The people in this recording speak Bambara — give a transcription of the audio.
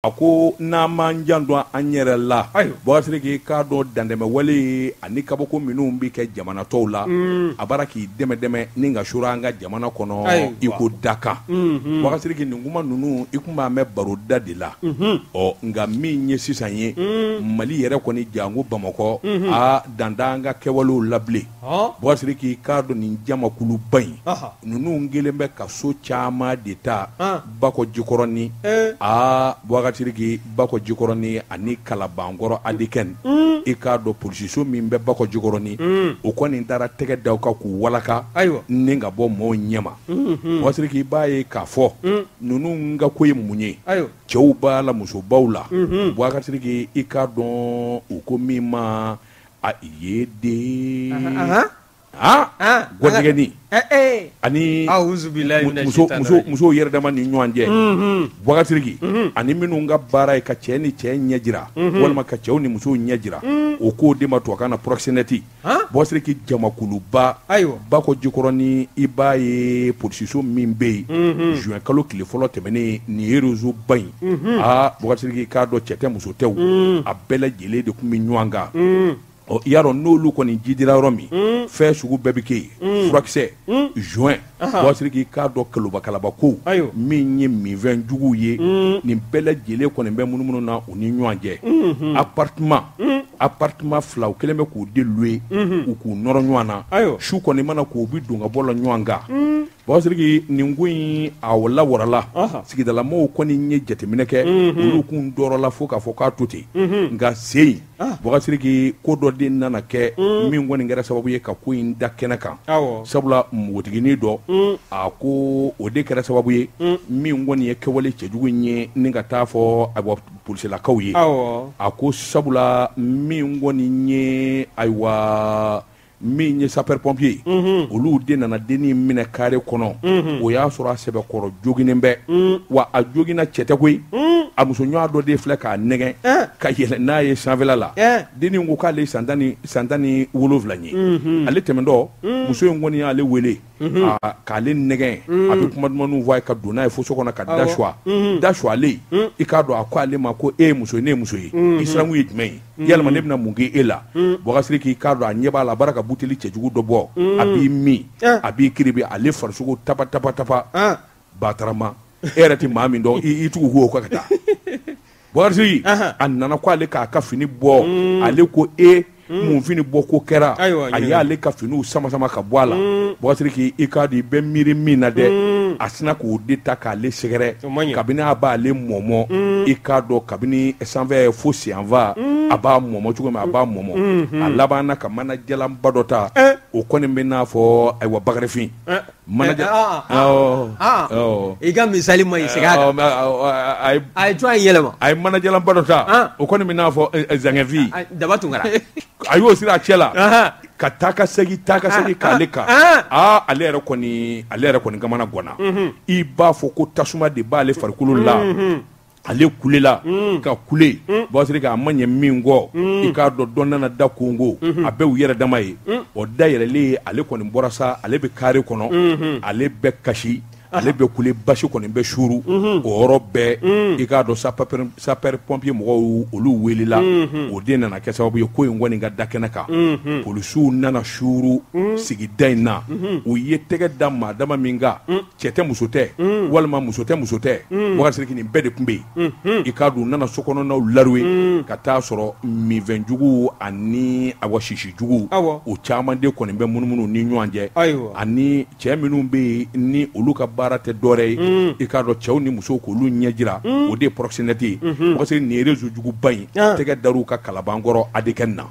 A ko n'an m'an janto an yɛrɛ la, Bubakari Sidiki, i k'a dɔn dantɛmɛwale ani kabako minnu bɛ kɛ jamana tɔw la, a bara k'i dɛmɛ dɛmɛ ni ka suuru an ka jamana kɔnɔ i ko dakan. Bubakari Sidiki, nin kuma ninnu i tun b'a mɛn baroda de la, ɔ nka min ye sisan ye, Mali yɛrɛ kɔni janko Bamakɔ, aa dan t'an ka kɛwalew la bilen. Bubakari Sidiki, i k'a dɔn nin jamakuluba in ninnu kɛlen bɛ ka so caman de ta Bakɔ Jikɔrɔni, aa Bubakari Sidiki, Bakɔ Jikɔrɔni ani Kalabankɔrɔ Adikɛni, i k'a dɔn polisiso min bɛ Bakɔ Jikɔrɔni, o kɔni taara tɛgɛ da u kan k'u walaka ni ka bɔ maaw ɲɛma. Bubakari Sidiki, i b'a ye k'a fɔ ninnu ka ko ye mun ye, cɛw b'a la, muso b'u la. Bubakari Sidiki, i k'a dɔn u ko min ma a ye den gɔdɛgɛni ani musow yɛrɛ dama ni ɲɔgɔn cɛ, Bubakari Sidiki, ani minnu ka baara ye ka cɛ ni cɛ ɲɛ jira walima ka cɛw ni musow ɲɛ jira, o k'o de ma tubabukan na proxénète. Bubakari Sidiki, jamakuluba Bakɔ Jikɔrɔni, i b'a ye polisiso min bɛ yen, juin kalo tile fɔlɔ tɛmɛnen, nin ye réseau ba in, aa Bubakari Sidiki, k'a dɔn cɛ tɛ muso tɛ, a bɛɛ lajɛlen de tun bɛ ɲɔgɔn kan. Ɔ i y'a dɔn n'olu kɔni jidira yɔrɔ min, fɛn sugu bɛɛ bɛ kɛ yen, furakisɛ, joint. Bubakari Sidiki, k'a dɔn kalobakalaba ko min ye minfɛn juguw ye, nin bɛɛ lajɛlen kɔni bɛ munumunu na u ni ɲɔgɔn cɛ. Appartement fila u kɛlen bɛ k'u de louer, u k'u nɔrɔ ɲɔgɔn na, su kɔni mana ko u bɛ don ka bɔ la ɲɔgɔn kan. Bubakari Sidiki, nin ko in a lawarala, sigidalamɔgɔw kɔni ye jateminɛ kɛ, olu kun tɔɔrɔla fo k'a fɔ k'a to ten. Nka sen Bubakari Sidiki, ko dɔ de nana kɛ min kɔni kɛra sababu ye ka ko in da kɛnɛ kan, sabula npogotiginin dɔ, a ko o de kɛra sababu ye min kɔni ye kɛwale cɛjugu in ye ni ka taa fɔ ayiwa polisilakaw ye. A ko sabula min kɔni ye ayiwa min ye sapeur pompier ye, olu de nana dennin minɛ carré kɔnɔ. O y'a sɔrɔ a sɛbɛkɔrɔ joginnen bɛ, wa a joginna cɛ tɛ koyi, a muso ɲɔgɔn dɔ de filɛ k'a nɛgɛn ka yɛlɛ n'a ye sanfɛla la. Dennin ko k'ale san 17 ye. Ale tɛmɛntɔ, muso in kɔni y'ale wele k'ale nɛgɛn, a bɛ kuma dumanw fɔ a ye ka don n'a ye fo so kɔnɔ ka da suwa da suwalen. I k'a dɔn a ko ale ma ko e ye muso ye, ne ye muso ye, i sirankun ye jumɛn ye? Yalima ne bɛna mun kɛ e la? Bubakari Sidiki, k'a dɔn a ɲɛ b'a la, a bɔra ka buteli cɛjugu dɔ bɔ, a b'i min, a b'i kiribi, ale farisogo tapa tapa tapa. Batarama, e yɛrɛ tɛ maa min dɔn, i tugu k'o kɔ ka taa. Bubakari Sidiki, a nana ko ale k'a ka fini bɔ. Ale ko e mun fini bɔ ko kɛra? A y'ale ka finiw sama sama ka bɔ a la. Bubakari Sidiki, i k'a dɔn i bɛ miiri min na dɛ, a sinna k'o de ta k'ale sɛgɛrɛ. Kabini a b'ale mɔmɔ, i k'a dɔn kabini sanfɛ fo senfa, a b'a mɔmɔ cogo min, a b'a mɔmɔ, a labanna ka mana jalanba dɔ ta, o kɔni bɛ n'a fɔ ayiwa bagarifin i ka misali ma ɲi, segin a kan. A ye cogoya in yɛlɛma. A ye mana jalanba dɔ ta, o kɔni bɛ n'a fɔ zangɛfin. Daba Tunkara. A y'o siri a cɛ la ka taa ka segin, taa ka segin k'ale kan. Aa, ale yɛrɛ kɔni kamana ganna, i b'a fɔ ko tasuma de b'ale farikolo la. Ale kulela ka kule. Bubakari Sidiki, a ma ɲɛ min kɔ, i k'a dɔn dɔ nana da konko, a bɛɛ u yɛrɛ dama ye. O da yɛlɛlen, ale kɔni bɔra sa, ale bɛ carré kɔnɔ, ale bɛ kasi, ale bɛ kule, basi kɔni bɛ suuru o yɔrɔ bɛɛ. I k'a dɔn sapeur pompier mɔgɔw, olu welela. O de nana kɛ sababu ye ko in kɔni ka da kɛnɛ kan. Polisiw nana suuru sigida in na, u ye tɛgɛ da maa dama min kan, cɛ tɛ muso tɛ, walima muso tɛ muso tɛ, Bubakari Sidiki, nin bɛɛ de tun bɛ yen. I k'a dɔn u nana sokɔnɔnaw laruwe ka taa sɔrɔ minfɛnjugu ani awa sisijugu, o caman de kɔni bɛ munumunu ni ɲɔgɔn cɛ, ani cɛ minnu bɛ yen ni olu ka baara tɛ dɔwɛrɛ ye, i k'a dɔn cɛw ni musow k'olu ɲɛ jira, o de ye proxénète ye. Bubakari Sidiki, nin réseau juguba in, tɛgɛ dar'u ka Kalabankɔrɔ Adikɛni na.